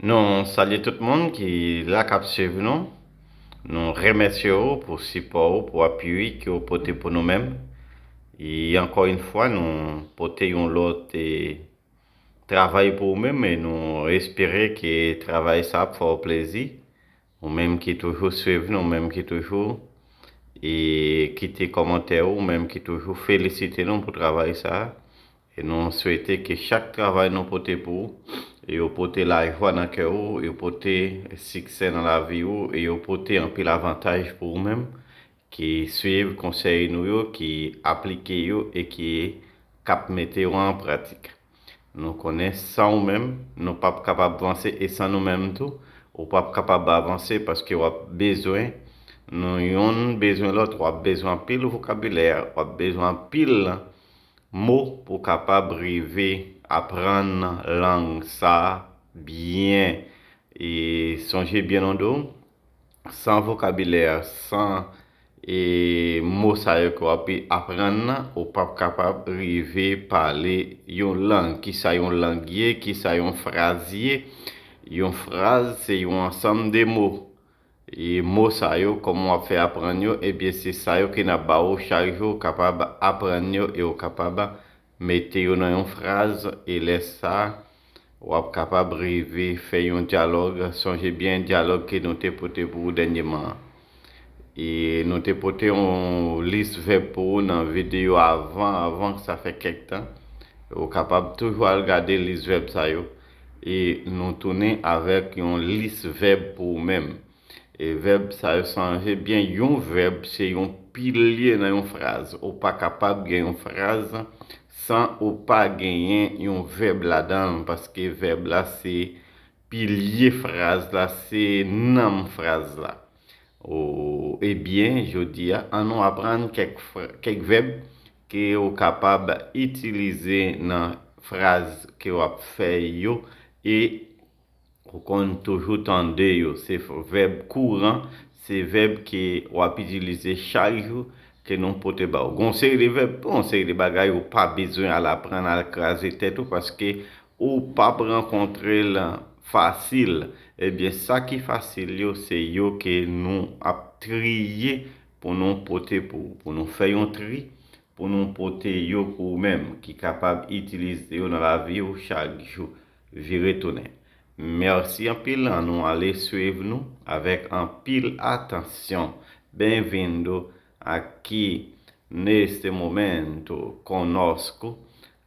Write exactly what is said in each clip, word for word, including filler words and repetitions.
Nou salye tout moun ki la k ap swiv nou. Nou remèsye w pou sipò w, pou apui ke w pote pou nou menm. E ankò yon fwa, nou pote yon lòt, e, travay pou ou menm e nou espere ke travay sa ap fè w plezi. Ou menm ki toujou swiv nou, ou menm ki toujou, e, kite kòmantè ou, ou menm ki toujou felisite nou pou travay sa. E nou swete ke chak travay nou pote pou ou, e yo pote lajwa nan kè ou, yo pote siksè nan lavi ou, e yo pote anpil avantaj pou ou menm ki swiv konsèy nou yo, ki aplike yo e ki k ap mete yo an pratik. Nou konnen san ou menm, nou p ap kapab vanse, e san nou menm tou, ou p ap kapab avanse paske w ap bezwen nou youn bezwen lòt, w ap bezwen anpil vokabilè, w ap bezwen anpil mo pou w kapab rive aprann lang sa byen. E sonje byen, Ondo, san vokabilè, san, e, mo sa yo ke w ap aprann nan, ou p ap kapab rive pale yon lang. Kisa yon lang ye? Kisa yon fraz ye? Yon fraz se yon ansanm de mo. E mo sa yo, kòman w ap fè aprann yo? Ebyen, se sa yo ke n ap ba ou chak jou, ou kapab aprann yo e ou kapab mete yo nan yon fraz. E lè sa, w ap kapab rive fè yon dyalòg. Sonje byen dyalòg ke nou te pote pou ou dènyèman an. E nou te pote yon lis vèb pou ou nan videyo avan, avan, sa fè kèk tan. Ou kapab toujou al gade lis vèb sa yo. E nou tounen avèk yon lis vèb pou ou menm. E vèb sa yo, sonje byen, yon vèb se yon pilye nan yon fraz. Ou pa kapab gen yon fraz san ou pa genyen yon vèb ladan l, paske vèb la se pilye fraz la, se nanm fraz la. O, ebyen, jodi a, ann nou aprann kèk fra-, kèk vèb ke ou kapab itilize nan fraz ke w ap fè yo e ou konn toujou tande yo. Se f-, vèb kouran, se vèb ke w ap itilize chak jou, ke nou pote ba ou. Gon seri de vèb, gon seri de bagay ou pa bezwen al aprann, al kraze tèt ou, paske ou p ap rankontre l fasil. Ebyen, sa ki fasil yo, se yo ke nou ap triye pou nou pote pou, pou nou fè yon tri, pou nou pote yo pou ou menm, ki kapab itilize yo nan lavi ou chak jou. Vire tounen. Mèsi anpil, ann nou ale swiv nou avèk anpil atansyon. Bem-vindo aqui neste momento conosco,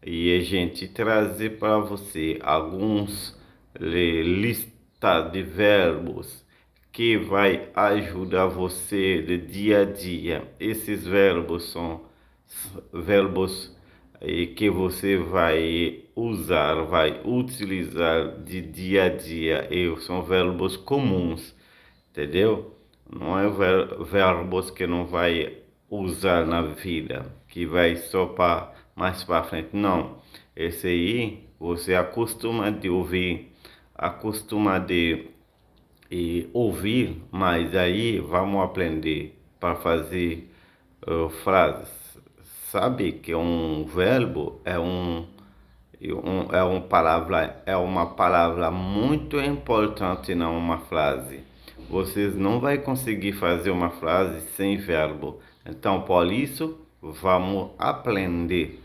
e a gente trazer para você alguns le-, lista de verbos que vai ajudar você de dia a dia. Esses verbos são s-, verbos, eh, que você vai usar, vai utilizar de dia a dia. E são verbos comuns, entendeu? Não é ver-, verbos que não vai usar na vida, que vai só para mais para frente. Não. Esse aí você acostuma de ouvir, acostuma de, e, ouvir, mas aí vamos aprender para fazer, eh, frases. Sabe que um verbo é um, um, é um palavra, é uma palavra muito importante na uma frase. Vocês não vai conseguir fazer uma frase sem verbo. Então, por isso, vamos aprender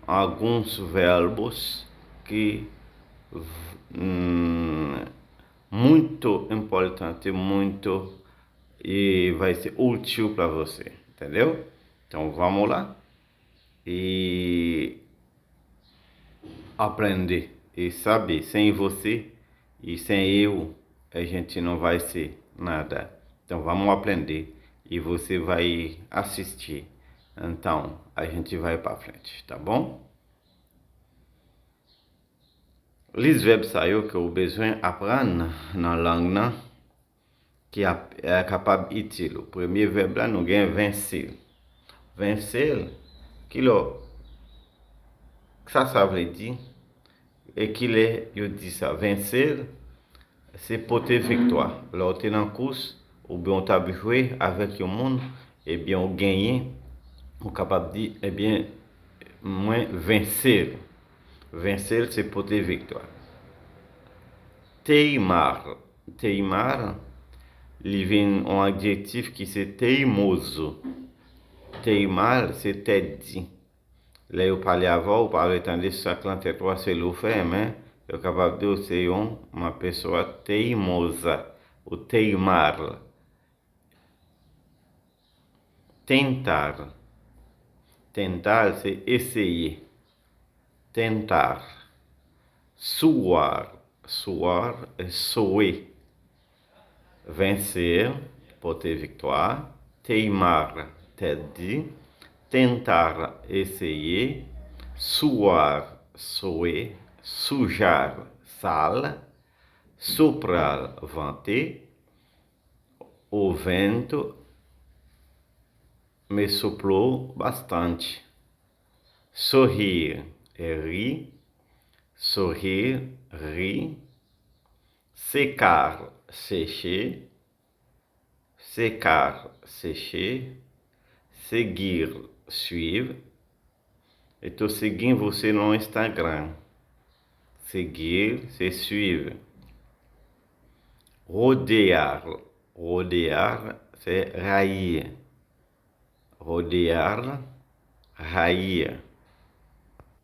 alguns verbos que, hum, muito importante, muito, e vai ser útil para você, entendeu? Então, vamos lá. E aprender e saber. Sem você e sem eu, a gente não vai ser nada. Então, vamos aprender e você vai assistir. Então, a gente vai para frente, tá bom? Lis vèb sa yo ke ou bezwen aprann nan lang nan ki ap, eh, kapab itil ou. Premye vèb la, nou gen vencer. Vencer, kilè, sa sa vle di? E kilè yo di sa? Vencer, se pote viktwa. Lè w te nan kous, oubyen w t ap jwe avèk yon moun, ebyen, w genyen, ou kapab di, ebyen, mwen vencer. Vencer, se pote viktwa. Teymar. Teymar, li vin yon adjektif ki se teimoso. Teymar se tèt di. Lè yo pale avè w, ou pa vle tande sak lan tèt ou a, se li w fè, men yo kapab di w se yon, ma pessoa teimosa, ou teymar. Tentar. Tentar se eseye. Tentar. Suar. Suar é soe. Vencer, pote viktwa. Teimar, tèt di. Tentar, eseye. Suar, soe. Sujar, sal. Soprar, vante. O vento me soprou bastante. Sorrir é rir. Sorrir, rir. Secar, sécher. Secar, sécher. Seguir, suivre. Estou seguindo você no Instagram. Seguir, se suivre. Rodear. Rodear, se rair. Rodear, rair.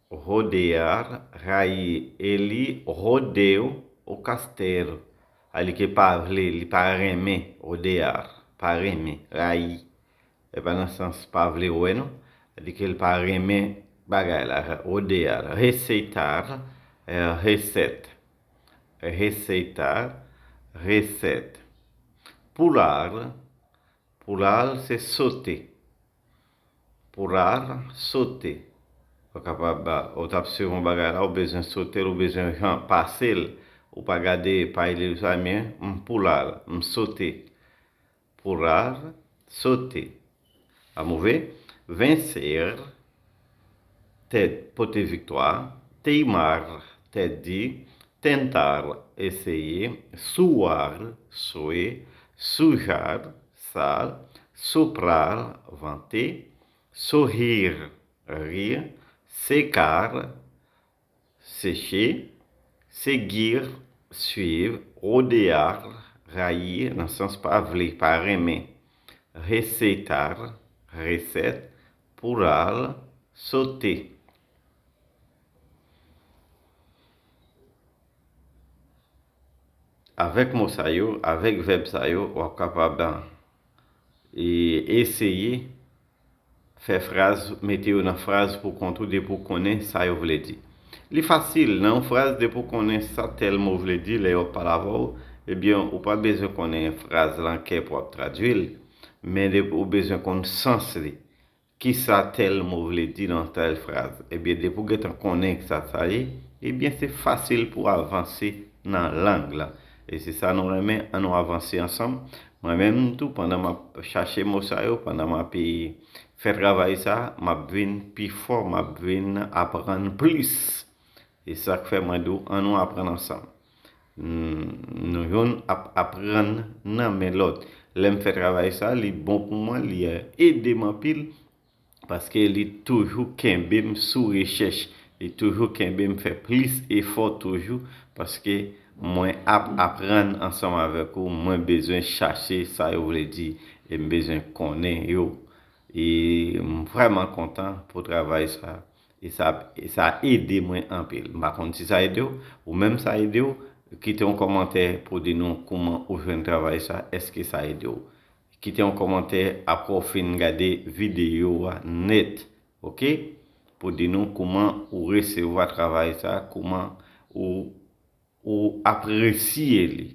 Rodear, rair. Ele rodeia o castelo. A li ke pa vle, li pa renmen. Rodear, pa renmen, rayi. E pa nan sans pa vle wè non. Li di ke li pa renmen bagay la. Rodear, receitar, é, recette. Receitar, recette. Pular, pular se sauter. Pular, sauter. Ou kapab, ou t ap swiv yon bagay la, ou bezwen sote l, ou bezwen jan pase l. Ou pa gade pay li sa, men m pular, m sote. Pular, sauter. Vamos ver? Vencer, tèt, pote viktwa. Teimar, tèt di. Tentar, eseye. Suar, soe. Sujar, sal. Soprar, vante. Sorrir, rir. Secar, sécher. Seguir, suivre. Rodear, rayi, nan sans pa vle, pa renmen. Receitar, recette. Pular, sauter. Avèk mo sa yo, avèk vèb sa yo, w ap kapab, e, eseye fè fraz, mete yo nan fraz pou kont ou depi w konnen sa yo vle di. Li fasil, nan yon fraz depi w konnen sa tèl mo vle di, lè yo ap pale avè w, ebyen, ou pa bezwen konnen fraz lan kè pou w ap tradui l, men depi w bezwen konn sans li. Kisa tèl mo vle di nan tèl fraz? Ebyen, depi w gentan konnen sa sa ye, ebyen, se fasil pou w avanse nan lang lan. E se sa nou renmen, ann nou avanse ansanm. Mwen menm tou, pandan m ap chache mo sa yo, pandan m ap, e, fè travay sa, m ap vin pi fò, m ap vin aprann plis. E sa k fè mwen di w, ann nou aprann ansanm. Hmm, nou youn ap aprann nan men lòt. Lè m fè travay sa, li bon pou mwen, li, e, ede m anpil, paske li toujou kenbe m sou rechèch. Li toujou kenbe m fè plis efò toujou, paske mwen ap aprann ansanm avèk ou, mwen bezwen chache sa yo vle di, e m bezwen konnen yo. E m vrèman kontan pou travay sa. E sa, e sa ede mwen anpil. M pa konn si sa ede w, ou menm sa ede w, kite yon kòmantè pou di nou kouman ou jwenn travay sa, èske sa ede w. Kite yon kòmantè apre w fin gade videyo a nèt, oke? Pou di nou kouman ou resevwa travay sa, kouman ou, ou apresye li.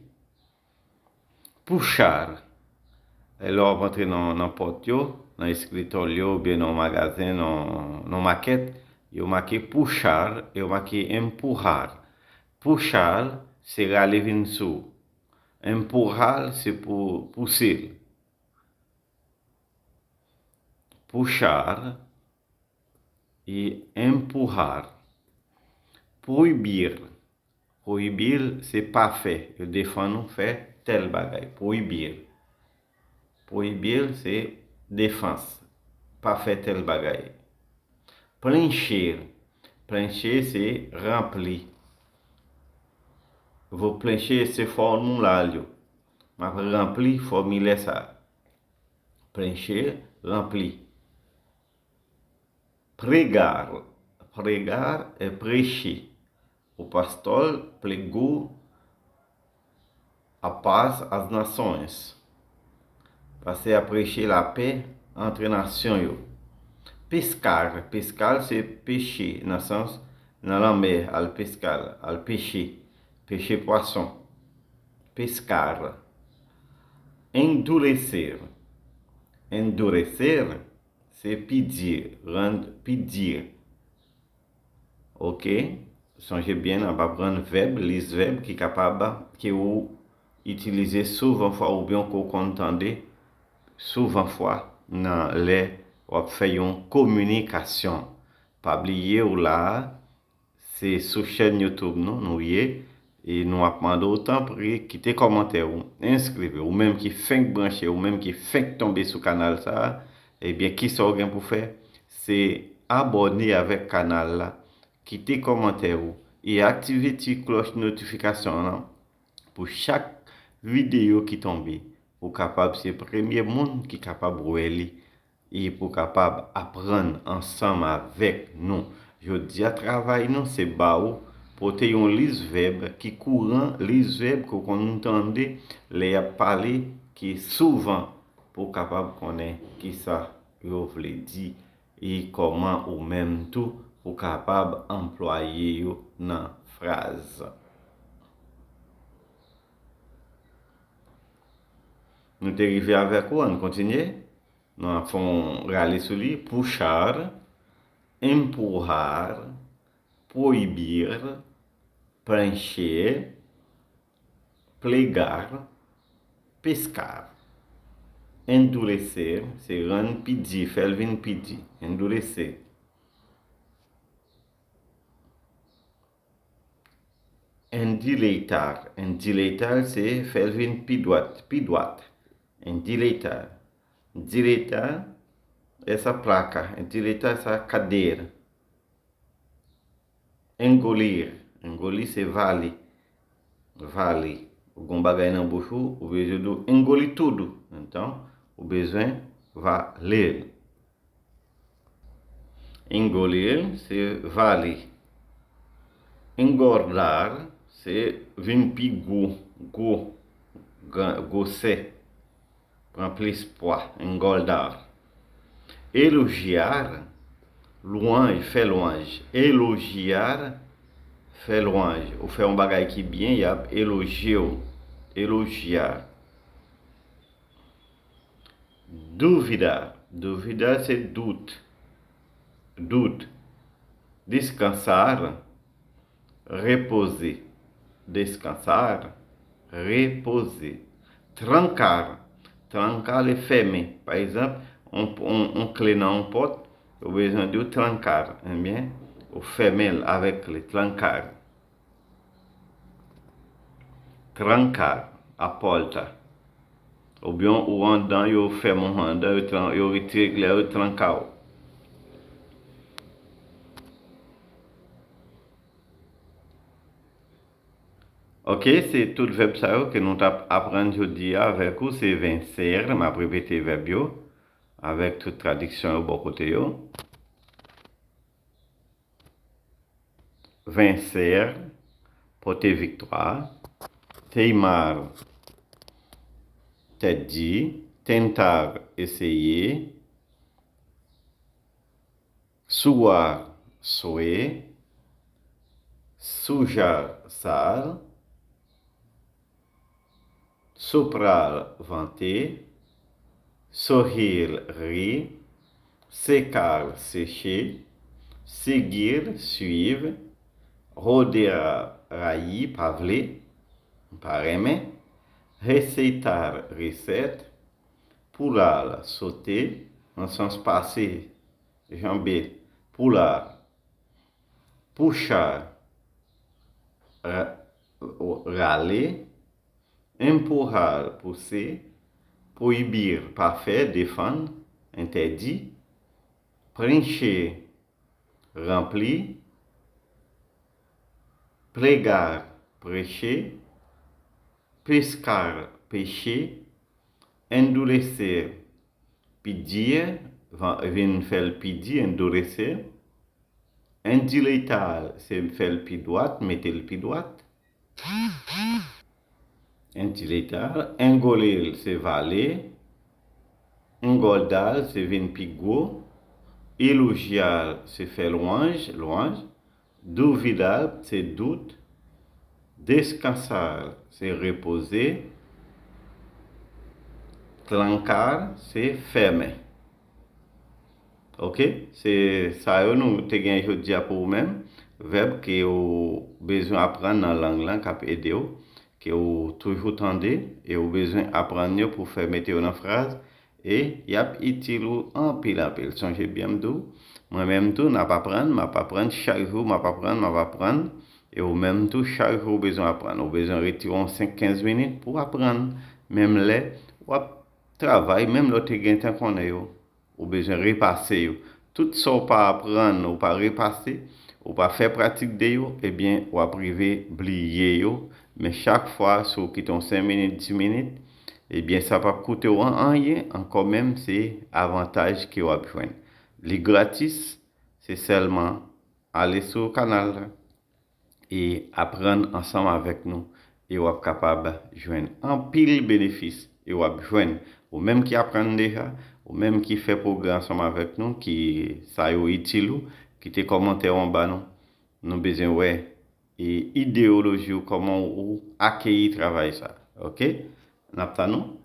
Puxar, e, lè w ap antre nan, nan pòt yo, nan eskritòri yo, oubyen nan magazen, nan, nan makèt, yo make puxar, yo make empurrar. Puxar, se rale vin sou. Empurrar, se pou, pouse l. Puxar e empurrar. Proibir. Proibir se pa fè. Yo defann ou fè tèl bagay. Proibir. Proibir se defans. Pa fè tèl bagay. Preencher. Preencher se ranpli. Vou preencher esse formulário. M ap ranpli fòmilè sa a. Preencher, ranpli. Pregar. Pregar é prêcher. O pastor pregou a paz às nações. Pase a preche lapè antre nasyon yo. Pescar. Pescar se peche, nan sans, nan lanmè, al pescar, al peche. Peche pwason. Pescar. Endurecer. Endurecer se pi di, rann pi di. Ok? Sonje byen, n ap aprann vèb, lis vèb ki kapab, ke ou itilize souvan fwa oubyen ke w konn tande souvan fwa nan lè w ap fè yon kominikasyon. Pa bliye w la a, se sou chèn YouTube nou, nou ye, e nou ap mande w tanpri kite kòmantè ou, enskriv ou, ou menm ki fenk branche, ou menm ki fenk tonbe sou kanal sa a, ebyen, kisa w gen pou fè? Se abòne avèk kanal la, kite kòmantè ou, e aktive ti klòch notifikasyon an pou chak videyo ki tonbe, pou w kapab se premye moun ki kapab wè li, e pou w kapab aprann ansanm avèk nou. Jodi a, travay nou se ba ou pote yon lis vèb ki kouran, lis vèb ke w konn tande lè y ap pale, ki souvan, pou w kapab konnen kisa yo vle di e kòman ou menm tou ou kapab anplwaye yo nan fraz. Nou te rive avèk ou, ann kontinye. Nou ap fè yon rale sou li. Puxar, empurrar, proibir, preencher, plegar, pescar. Endurecer se rann pi di, fè l vin pi di. Endurecer. Endireitar. Endireitar se fè l vin pi dwat, pi dwat. Endireitar. Direita essa placa. Endireitar essa cadeira. Engolir. Engolir se vale. Vale. Ou gen yon bagay nan bouch ou, ou bezwen di w engoli tudo. Entonces, ou bezwen vale l. Engolir se vale. Engordar se vin pi gwo, gwo, gran, gwosè. Pran plis pwa, engordar. Elogiar, lwanj, fè lwanj. Elogiar, fè lwanj. Ou fè yon bagay ki byen, y ap elojye w. Elogiar. Duvidar. Duvidar se dout. Dout. Descansar, repoze. Descansar, repoze. Trancar. Trancar e fèmen. Pa egzanp, on, on, on kle nan on pòt, ou bezwen di w trancar. Ebyen, ou fèmen l avèk kle. Trancar. Trancar a porta. Oubyen ou anndan, yo fèmen w anndan, yo tran-, yo retire kle a, yo tranka w. Ok, se tout vèb sa yo ke nou t ap aprann jodi a avèk ou, se vencer, m ap repete vèb yo, avèk tout tradiksyon yo bò kote yo. Vencer, pote viktwa. Teimar, tèt di. Tentar, eseye. Suar, swe. Sujar, sal. Soprar, vante. Sorrir, ri. Secar, seche. Seguir, suivre. Rodear, rayi, pa vle, pa renmen. Receitar, resèt. Pular, sote, nan sans pase, janbe, pular. Puxar, ra-, rale. Empurrar, pouse. Proibir, pa fè, defann, entèdi. Preencher, ranpli. Pregar, preche. Pescar, pêcher. Endurecer, pi di, vin fè l pi di, endurecer. Endireitar, se fè l pi dwat, mete l pi dwat. Endireitar. Engolir, se vale. Engordar, se vin pi gwo. Elogiar, se fè lwanj, lwanj. Duvidar, se dout. Descansar, se repoze. Trancar, se fèmen. Ok? Se sa yo nou te gen jodi a pou ou menm. Vèb ke ou bezwen aprann nan lang lan k ap ede w, ke ou toujou tande, e ou bezwen aprann yo pou fè mete yo nan fraz, e y ap itil ou anpil, anpil. Sonje byen m di w, mwen menm tou, n ap aprann, m ap aprann chak jou, m ap aprann, m ap aprann, e ou menm tou, chak jou ou bezwen aprann. Ou bezwen retire yon senk, kenz minit pou w aprann, menm lè w ap travay, menm lè w te gentan konnen yo. Ou bezwen repase yo. Tout sa w pa aprann, ou pa repase, ou pa fè pratik de yo, ebyen, w ap rive bliye yo. Men chak fwa, si w kite yon senk minit, dis minit, ebyen, sa p ap koute w an, anyen, ankò menm, se avantaj ke w ap jwenn. Li gratis, se sèlman ale sou kanal la e aprann ansanm avèk nou, e w ap kapab jwenn anpil benefis, e w ap jwenn, ou menm ki aprann deja, ou menm ki fè pwogrè ansanm avèk nou, ki sa yo itil ou, kite kòmantè w anba nou. Nou bezwen wè e ideyoloji w, kòman ou akeyi travay sa. Ok? N ap tann ou.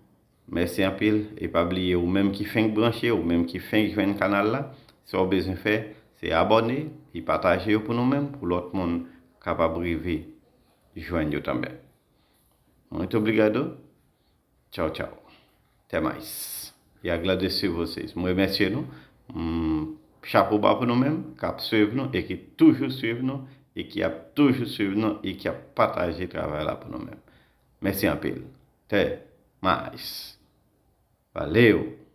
Mèsi anpil. E pa bliye, ou menm ki fenk branche, ou menm ki fenk jwenn kanal la, sa w bezwen fè, se abòne e pataje yo pou nou menm, pou lòt moun kapab rive jwenn yo tanmen. Muito obrigado. Tchao, tchao. Até mais. E agradece vocês. M remèsye nou. Mm, chapo ba pou nou menm, k ap swiv nou e ki toujou swiv nou e ki ap toujou swiv nou e ki ap pataje travay la pou nou menm. Mèsi anpil. Até mais. Valeu!